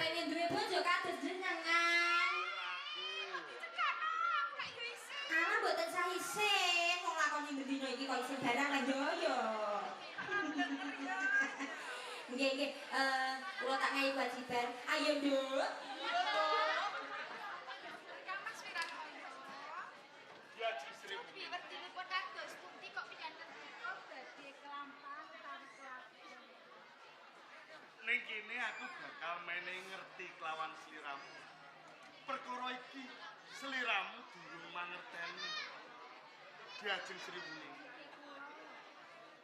Pengen duwe bojo kados jenengan. Dicekakno aku lek yo isin. Alah mboten sah isin, wong lakoni bendina iki kok isin barang lah yo yo. Bener ya. Nggih nggih, kula tak ngai kewajiban. Ayo, Nduk. Kang Mas Wiranto. Diajeng Sri Supi werdinipun kados pundi kok pikanten kok badhe kelampahan utawi kelakon. Ning kene aku bakal menehi ngerti kelawan sliramu. Perkara iki sliramu durung mangerteni. Diajeng Sri Wuning.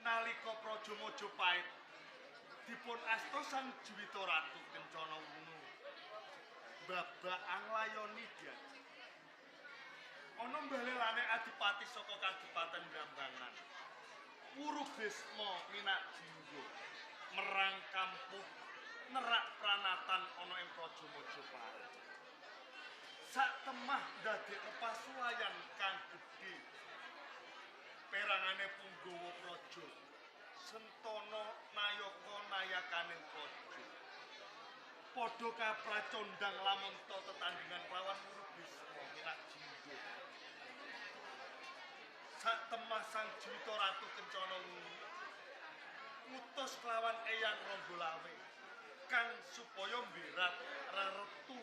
Nalika Praja Majapahit dipun asta Sang Juwita Ratu Kencana Wungu. Babak anglayoni diajeng. Ana mbalelane adipati saka Kadipaten Blambangan. Wuru Bisma minak jinggo merang kampuh nerak pranatan ana ing Praja Majapahit. Sak temah ndadekne pasuwayan kang gedhe. Perangane punggawa praja Sentana nayaka nayakaning praja. Padha kapracondang lamonta tetandhingan lawan Wuru Bisma minak jinggo. Sak temah Sang Juwita Ratu Kencana Wungu ngutus kelawan Eyang Ronggolawe kang supaya mbirat reretu.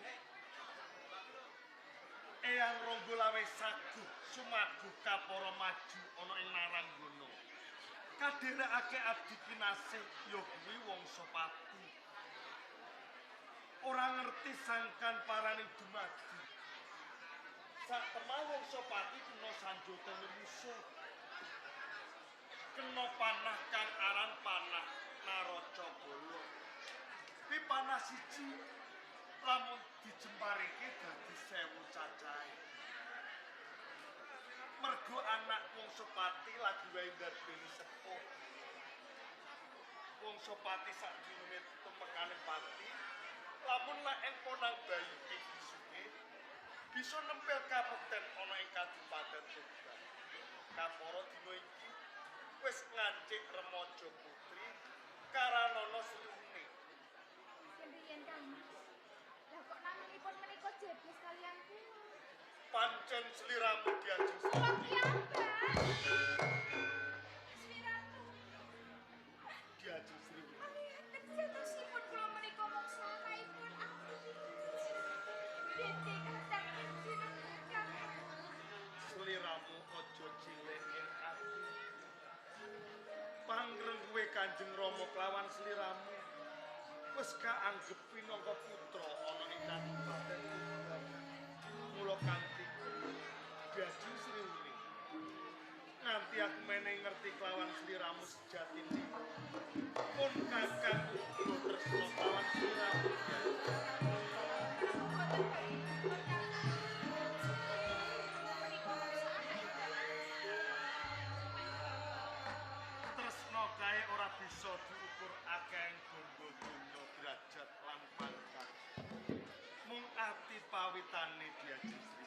Eyang Ronggolawe saguh sumaguh kapara maju ana ing Naranggana. Kadherekake abdi kinasih ya kuwi Wangsapati. Ora ngerti sangkan paraning dumadi. Sak temah Wangsapati kena sanjotane musuh. Kena panah kang aran panah Naracabala. Kuwi panah siji lamun dijemparike dadi 1000 cacahe. Mergo anak Wangsapati lagi wae ndarbeni sepuh. Wangsapati sadurunge tumekane pati, lamun lek ing ponang bayi ing bisuke bisa nempel kamukten ana ing Kadipaten Tuban. Kapara dina iki wis ngancik remaja putri Karanana Sri Wuning. Riyen Kang Mas. Lah kok naminipun menika jebus kalian kula. Pancen sliramu diajeng Kula Sri piyambak. Mas Wiranto. Diajeng Sri Wuning. Amihaken sejatosipun kula menika mung sahaipun abdi. Dene kadang jenengan. Sliramu aja cilik ing ati. Pangrengkuwe Kanjeng Rama kelawan sliramu wis kaanggep pinangka putra ana ing Kadipaten Tuban. Mula kanthi diajeng Sri Wuning nganti aku menehi ngerti kelawan sliramu sejatine. Pun kakang uga tresna kelawan sliramu. Tresna kae ora bisa diukur akehing bondo donya derajat lan pangkat. Mung ati pawitane diajeng Sri.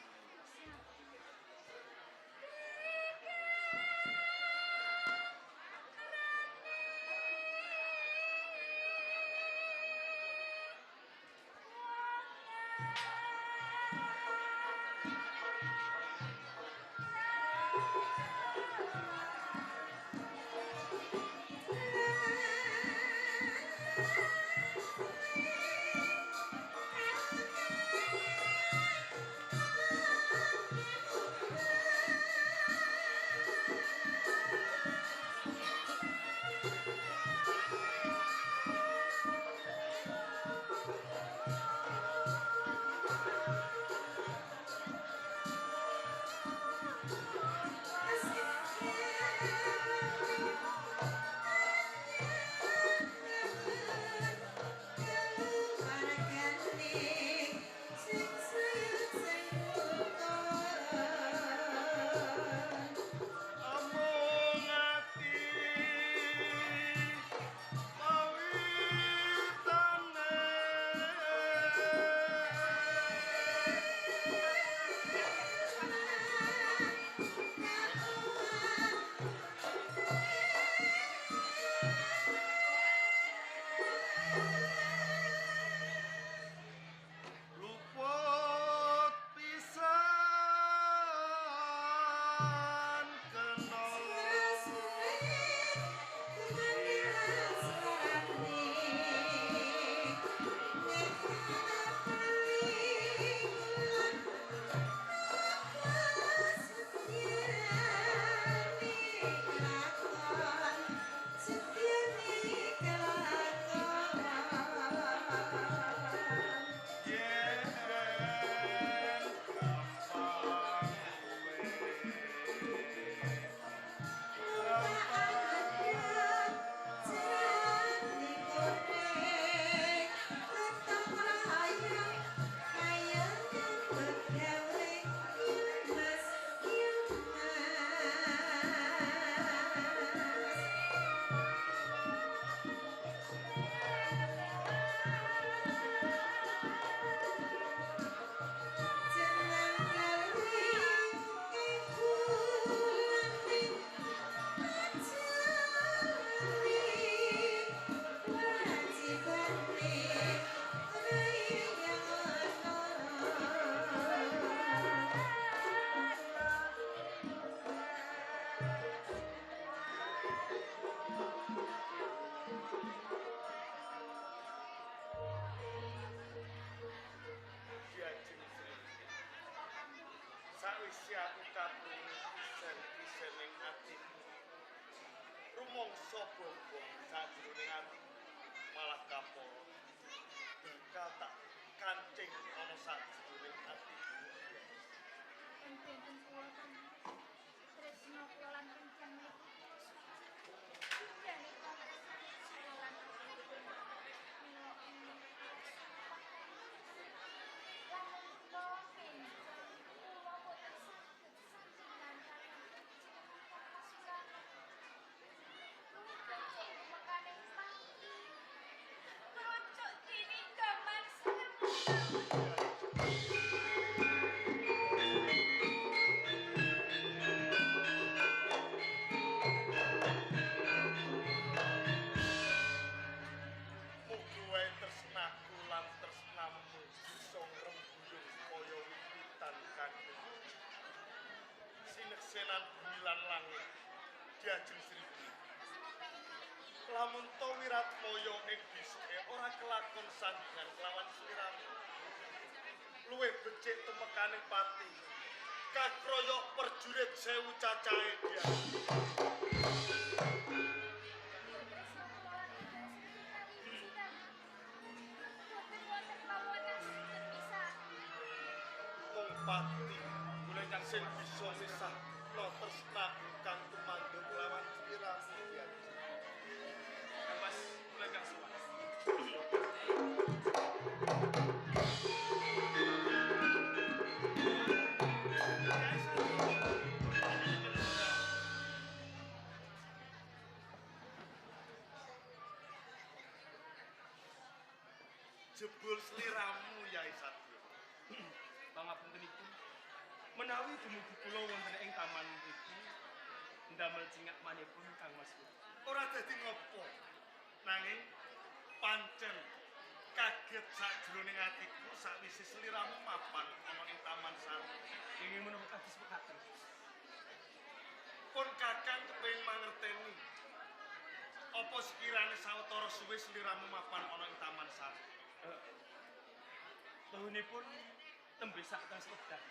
Sakwise aku kaprungu isen-isening atiku, rumangsa bobong sajroning atiku malah kaporo. Bakal tak kancing ana sajroning atiku. Benten kula Kang Mas. Tresna kula lan kencang menika kula suci. Janipun kula lan mila ing sumpah lamun kula kencang kula boten saged sandingan kaliyan panjenengan Kang Mas Wiratmoyo. Luwih becik mekaning pati kerucuk dening gaman sewu. Mugi wae tresnaku lan tresnamu bisa ngrembuyung kaya wiwitan kang sineksenan bumi lan langit Diajeng Sri Wuni. Lamun to Wiratmaya ing bisuke ora kelakon sandingan kelawan sliramu, luwih becik tumekaning pati kakroyok perjurit 1000 cacahe Diajeng. Tresna kula lan ingkang Sri kawiji Kang. Boten wonten mawon kang saged misahake. Mung pati Kula ingkang sing bisa misahno tresnaku kang tumanduk lawan sliramu Diajeng. Kang Mas, kula ingkang sowan. Jebul sliramu Yai Sadya. Pangapuntenipun menawi dumugi kula wonten ing taman mriki ndamel cingak manipun Kang Mas. Ora dadi ngopo. Nanging pancen kaget sakjroning atiku sakwise sliramu mapan ana ing Taman Sari. Ingin menapa kados mekaten? Pun Kakang kepengin mangerteni apa sekirane sawetara suwe sliramu mapan ana ing Taman Sari. Tuhunipun tembe sak tas wekdal.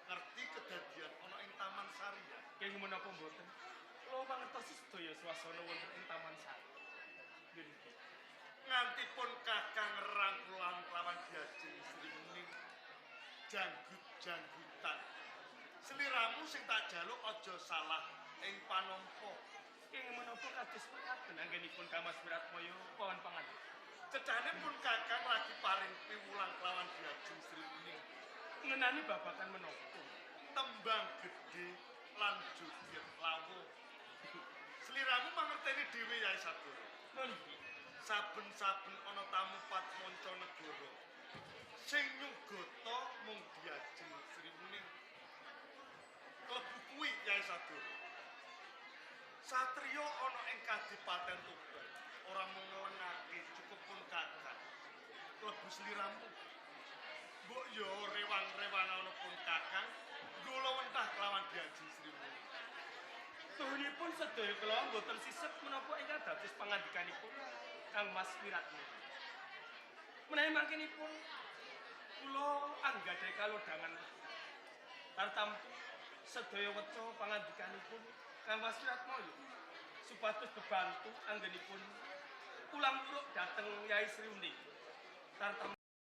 Ngerti kedadian ana ing Taman Sari ya? Kenging menapa mboten? Kula mangertosi sedaya swasana wonten ing Taman Sari. Nggih. Nganti pun Kakang rangkulan kelawan Diajeng Sri Wening janggut-janggutan. Sliramu sing tak jaluk aja salah ing panampa. Kenging menapa kados mekaten anggenipun Kang Mas Wiratmaya pawon pangandika? Cecane pun Kakang lagi paring piwulang kelawan Diajeng Sri Wening. Ngenani babagan menapa? Tembang gedhe lan joget lawuh. Sliramu mangerteni dhewe Yai Sadoro. Nggih. Saben-saben ana tamu patmanca negara sing nyugata mung Diajeng Sri Wening. Klebu kuwi Yai Sadoro. Satriya ana ing Kadipaten Tuban ora mung nglengake cukup pun Kakang. Klebu sliramu. Mbok yo rewang-rewang ana pun Kakang nggula wentah kelawan Diajeng Sri Wening. Tuhunipun sedaya kula mboten sisep menapa ingkang dados pangandikanipun Kang Mas Wiratmaya. Menawi mangkinipun kula anggadhahi kalodhangan tartamtu sedaya weca pangandikanipun Kang Mas Wiratmaya supados bebantu anggenipun ulang uruk dhateng Yai Sri Wening. Tartamtu